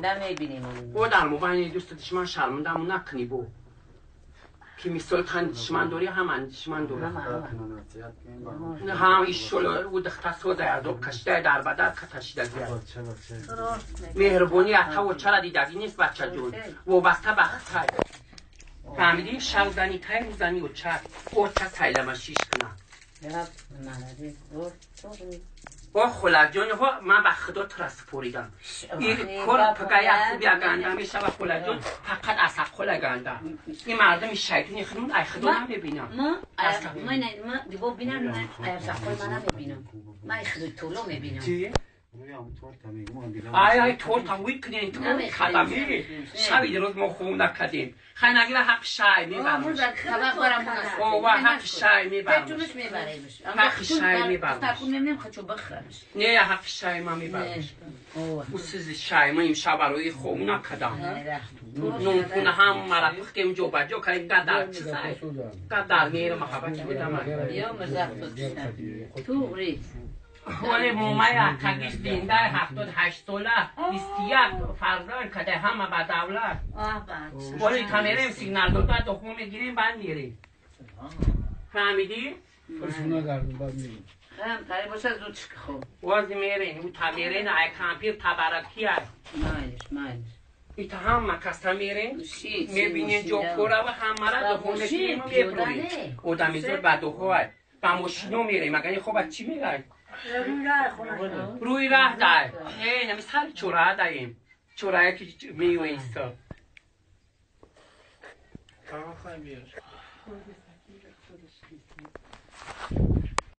زنده میبینیم. او در موبایل دوست دشمن شرمندمون نکنی بو. که مثال تن دشمن داری هم دشمن داره. هم ایشول او دختر سوزه از او کشته در بدر کتشیده زیاد. مهربونی عطا و چرا دیدگی نیست بچه جون. وابسته به خطای. فهمیدی؟ شب زنی تای روزنی و چه او چه سیلمه شیش کنه. با خلا جان ها من به خدا تو را سپریدم. این کار پگاه خوبی گنده میشه و خلا جان فقط از خلا گنده. این مردم شیطونی خودمون ای خدا نمیبینم. ما من دیگه ببینم من از خلا من نمیبینم. من خدا طولو میبینم. چی؟ آی آی تورت وی کنین تو خدمی شبی روز ما خون نکردیم. خیلی نگیره حق شای میبرم. او حق شای میبرم. حق شای میبرم. نه حق شای ما میبرم. او سیز شای ما امشب برای خون نکردم. نون خونه هم مرا پختیم جو بجو کردیم قدر چیزای قدر میر محبت بودم. یا مزاح تو ریز. ولی مومای اکاگیش زنده 78 ساله 21 فرزند کده همه به دولت. ولی تا میریم سیگنال دوتا دخمه میگیریم بعد میریم. فهمیدی؟ هم تایی باشه زود چک خوب. وازی میرین او تا میرین ای کامپیر تبرکی ای. مایلش مایلش. ایتا هم کستا میرین میبینین جو پورا و همه را دخمه میگیریم و میبریم. آدمی زود به دخوه با ماشینو میریم مگر این خوب چی میگه؟ روی راه دای. نه نمی سر چورا داییم. چورا که میوه ایستا.